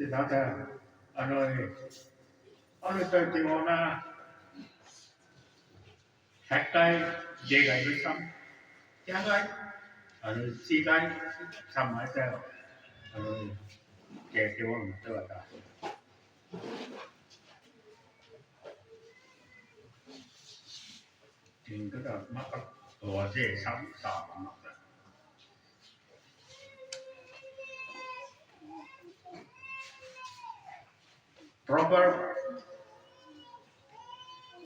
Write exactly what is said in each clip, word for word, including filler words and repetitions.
Data, anui, anui tau Tingwang ne, hektai, degaibe sam, kiagai, anui chigai, sam mai te, anui, ke Tingwang te wa ta. Ting ke da mak ka, wa ze sam sa mak ka. Proverb,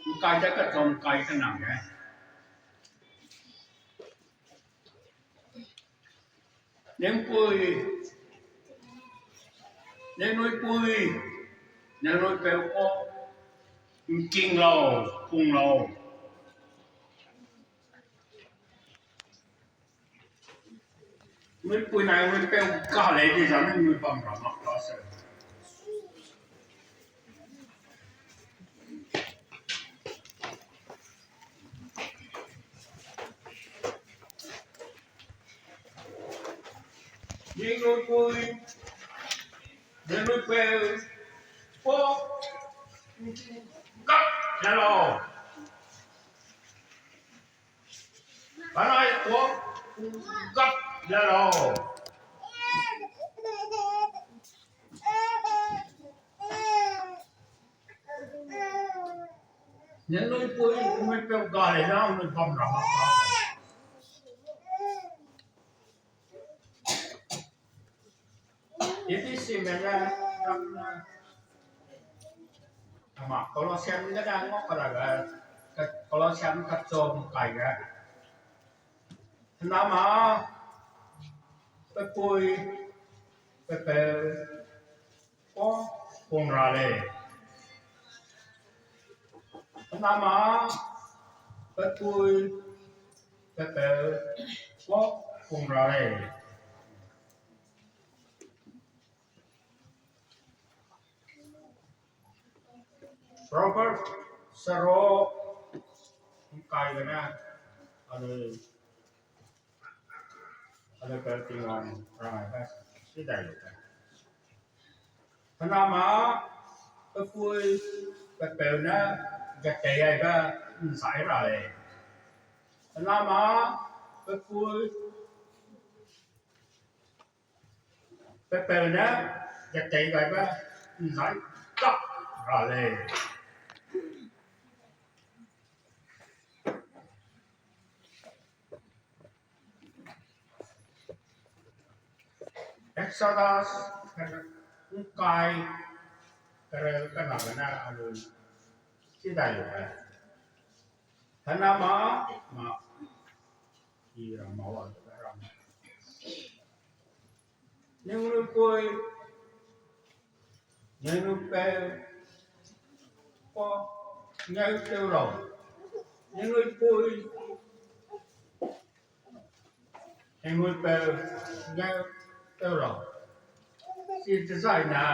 ngkai ze kechum ngkai kenang ge. Ningpui, ningnui pui, ningnui peu kau, ngking lau, pung lau. Nui pui nai nui peu ka lei di zane nui bam ra mak ta se. Ningnui pui, ningnui peu, po, kak, lalo. Kanai kuak, kak, lalo. Ningnui pui, ningnui peu ga lei na, ningnui bam ra mak ta. Ephesiame ne, ram ne, ama Colossian gene ngau kara ga, Colossian kachum kai ga. Nama, pepui, pepeu, kau pung ra lei. Nama, pepui, pepeu, kau pung ra lei. Proverb sero ngkai gene, anui, anui pe Tingwang rang ai ba, si dai lu ba. Henama, pepui, pepeu ne, gatei ai ba, nsai ra lei. Henama, pepui, pepeu ne, gatei gai ba, nsai kak ra lei. Exodus, ngkai, kereu kena gene anui, si dai lu ba. Henama, ma, i ram ma wa ram. Ningnui pui, ningnui peu, kau, ngeu tew lau. Ningnui pui, ningnui peu, ngeu tew lau. Chi dezaine,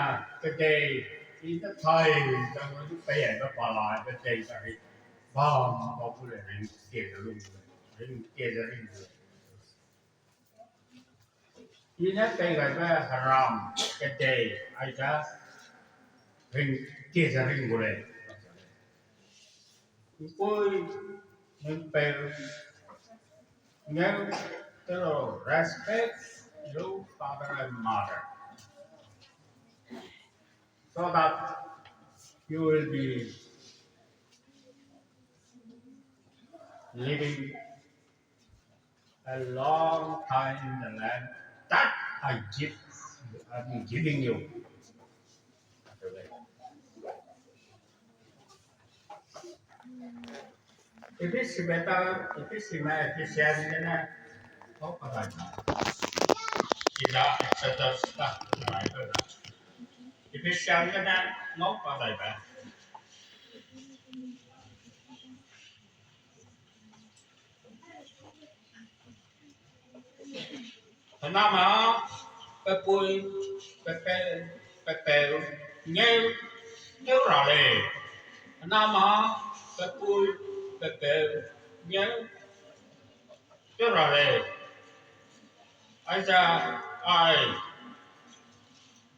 kedei, i ne thai, zang lu pei ai ba pa la, kedei sa ri, bam, ba pu le, ring kie ze lung le, ring kie ze ring le. I ne pei gaibe heram, kedei, aize, ring, kie ze ring gu lei. Mpui, mpeu, ngeu, tew lau, respect your father and mother, so that you will be living a long time in the land that I give, I'm giving you. Ephesiame ta, Ephesiame, Ephesian gene, ngau pa dai ba. Ila Exodus ta, rai ba da. Ephesian gene, ngau pa dai ba. Henama, pepui, pepe, pepeu, ngeu, ngeu ra lei. Henama, pepui, pepeu, ngeu, ngeu ra lei. Aize, ai,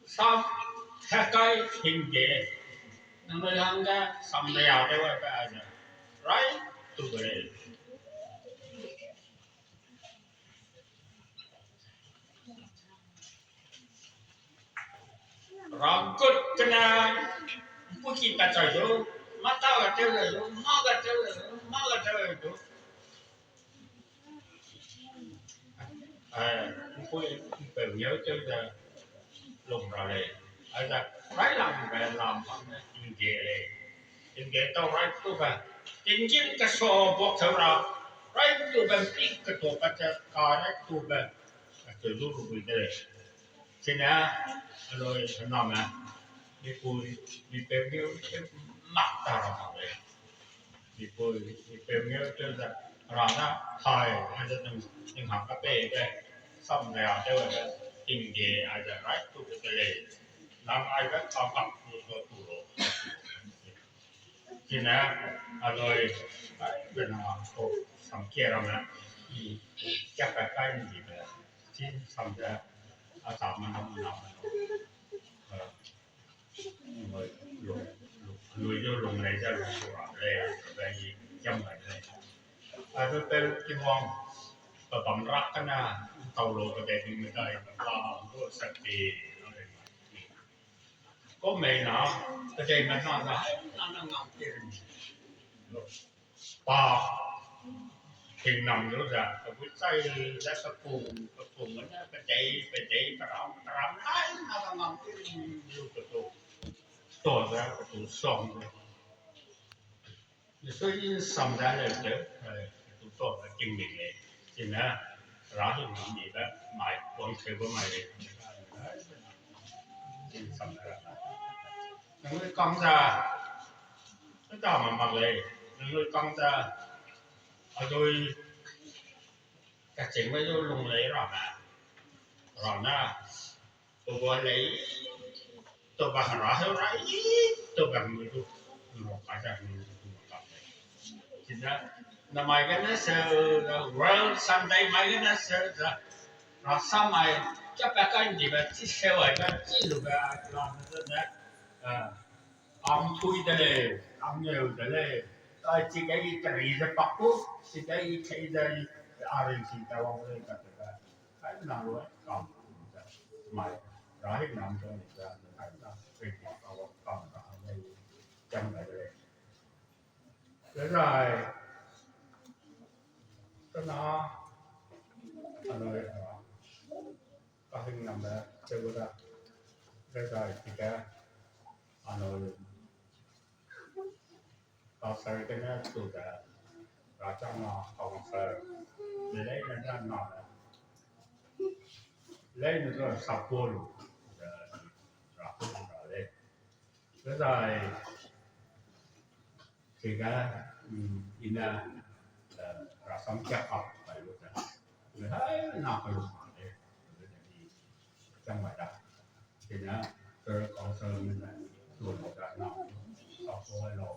sam, Hekai hingde, nangnui hangge samria de wai pe a ze, rai tu be lei. Rangkut kena, mpuki kachai du, mata ga tew le du, ma ga tew le du, ma ga tew le du. Ai, mpui, mpeu ngeu tew ze lung ra lei. Ai ze, railangbe lam bam ne tingge lei. Tingge tau rai tube. Tinggîm keso buak teu ra, rai tube mpik ketuapat ze ka rai tube. Acheu du rubui de lei. Chine, anui hename, mipui, mipeu ngeu, mak ta ra mak lei. Mipui, mipeu ngeu tew ze, ra na, hai, ai ze ning, ning hang ka pei de, samria tew ze, tingge, ai ze, rai tu de lei. Nang ai ze, ka bak tu, tu, tu lo. Chine, anui, ai, bena, ko, samkie ramme, i, kia ka kai ni be, chin sam ze, a sa ma na, ma na, ma na. Anui du lung lei ze lung sua lei, be i kiam gai lei. Ai du pe Tingwang, pe bam rak kena, tau lo pe dei ding medai, pe bam du sakti, ko mei na, pe dei me na, na, na, na, ngam ti rin. Pa, hingnam lu ze, pe gui chai ze, pe pung, pe pung ne, pe dei, pe dei, pe ram, pe ram, ai, na, na, ngam ti rin lu pe tu. Tua ze, pe tu song ze. Yesu i sam da leu teu, eh, tu to da king ming lei. Chine, ra hingnam ni da, mai, wangcheu ba mai lei. Sam da. Nangnui kang za, da ma mak lei. Nangnui kang za, a dui, kachingme du lung lei ra ma. Ra na, Tobam lei, tobam ra heu ra i, tobam mi du, no ka ja mi du ma ka lei. Chine, namai gene se, World Sunday mai gene se, za, rasam mai, cha pa kai ndi be, chi se wai be, chi lu be, la me zene, eh, am pui de lei, am neu de lei, ai chi kai i teri ze pak ku, chi kai i chei ze i, a ring chi ta wang lei ka te be. Kai nang lu ai kam, mai, ra hingnam ze ni ze, kai nang, kai nang, kam ra, mai, chang gai de lei. Zai, kena, anui, a, ka hingnam be, cheu da, zai, zai, ti ge, anui, Pastor gene tu ze, rachang na council, de leine da na le. Leine da support lu, ze, ra ku ra lei. Zai, chige, mm, ine, eh, rasam kia kap pai lu ze. Zai, na ka lu ma lei. Zai, chang mai da. Chine, per council ne, lu lu da na, support lu.